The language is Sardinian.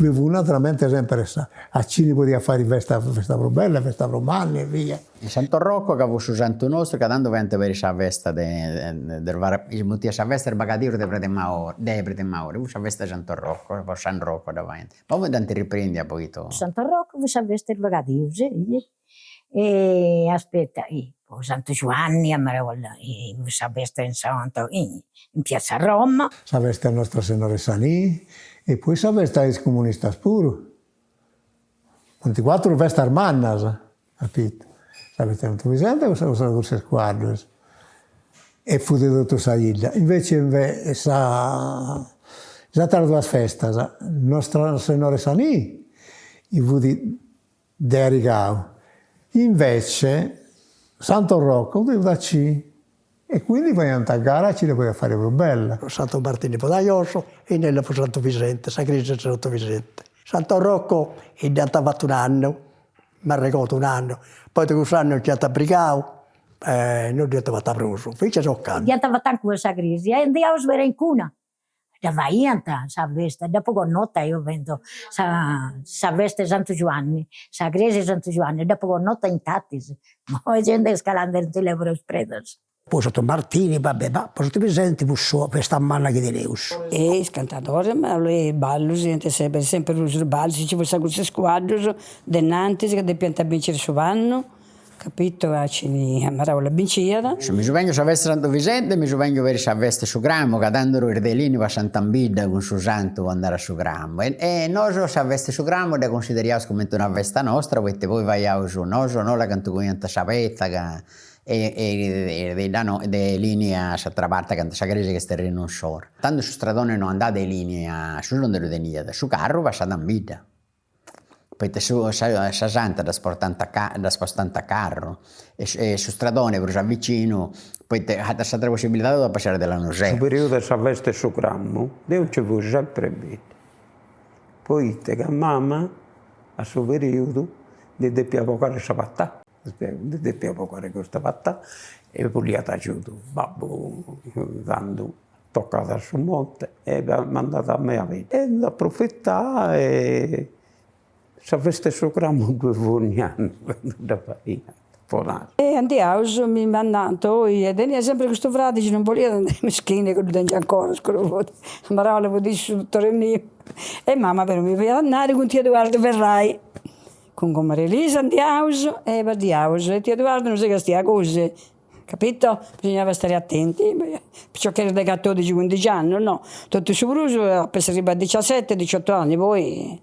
Ddu fut naturalmente sempre sa a chini podiat fai festa festa prus bella, festa prus manna e via. In Santo Rocco ca fut su santu nostru ca tandu faiant peri sa festa de de si mutiat sa festa 'e is bagadius de Predi Maore de Predi Maore, fut sa festa 'e Santo Rocco, po San Rocco dda faiant, poi dd'ant riprendia poita. Santo Rocco fut sa festa 'e is bagadius e aspetta, po Santu Giuanni a marolla, fut sa festa in Santo in piazza Roma. Sa festa 'e Nostra Sennora 'e sa Nì e poi sa festa 'e is comunistas puru, funt cuatru festas mannas, capito, sa festa 'e Santu Vissente e sa cursa 'e is cuaddus e fut totu sa 'idda, invece sa is ateras duas festas, Nostra Sennora 'e sa Nì fut de Arigau, invece Santo Rocco fut a e quindi faiant a gara a chini podiat fai prus bella. Santu Martini po Daioso e Innella po Santu Vicente, sa cresia de Santu Vicente. Santo Rocco dd'ant fatu un'annu, m'arregodu un'annu, poi de cuss'annu nci ant brigau e non dd'iant fata prus, finzas a ocannu. Dd'iant fata ancora sa cresia e andiaus peri incuna Dda faiant sa festa, dd'apu connota eo fendo sa sa festa 'e Santu Giuanni, sa cresia 'e Santu Giuanni, dd'apu connota intatis, imoi genti est calande in is predas. Po Santu Martini, va bè, ma po Santu Vicenti fut sa festa manna chi teneus. E is cantadoris, ma is ballus iant sempri sempri prus is ballus, nci fut sa cursa 'e is cuaddus de innantis ca depiant binciri su pannu Capito a chini a maraula binciat. Mi suvengio sa festa 'e Santu Vicente e mi suvengio peri sa festa 'e su Cramu, ca tando is de Elini passant in bidda cun su santu po andare a su Cramu e e nosu sa festa 'e su Cramu dda cunsideriaus cumenti una festa nostra poita poi faiaus nosu no cantu coiant sa petza ca e e de 'idda de Elini a s'atera parti acanta sa cresia chi est terrinu insoru. Tando su stradoni no andat de Elini a susu non ddu teniat, su carru passat in bidda Poita su sa sa santa ddas portant a ddas spostant a carru e e su stradone prus a vicinu, poita s'atera possibilidadi fut a passai de Lanusè. Su periodu de sa festa 'e su Cramu deu nci fui sempri in bidda, poita ca mama a su periodu ndi depiat bogare sa patata, ndi depiat bogare custa patata e boliat agiudu, babbu tandu Tocat a su monte e mandat a mei a bidda. E nd'aprofità e sa festa 'e su cramu ddoi fut ogni annu candu dda faiant, po nai. E andiaus, mi mandant, oi, e tenia sempri custu fradi chi non boliat andai, mischinu, ca ddu tengiu ancora, scuru fut, a marolla fut issu su dottori miu. E mama però mi faiat andai cun tiu Eduardu Ferrai, cun comare Elisa andiaus e partiaus e tiu Eduardu non si castiat gosi Capito? Bisognava stare attenti, piciocheddos de catodixi cuindixi annus no, totu su prus ap'essi arribau a diciaseti diciotto anni, poi.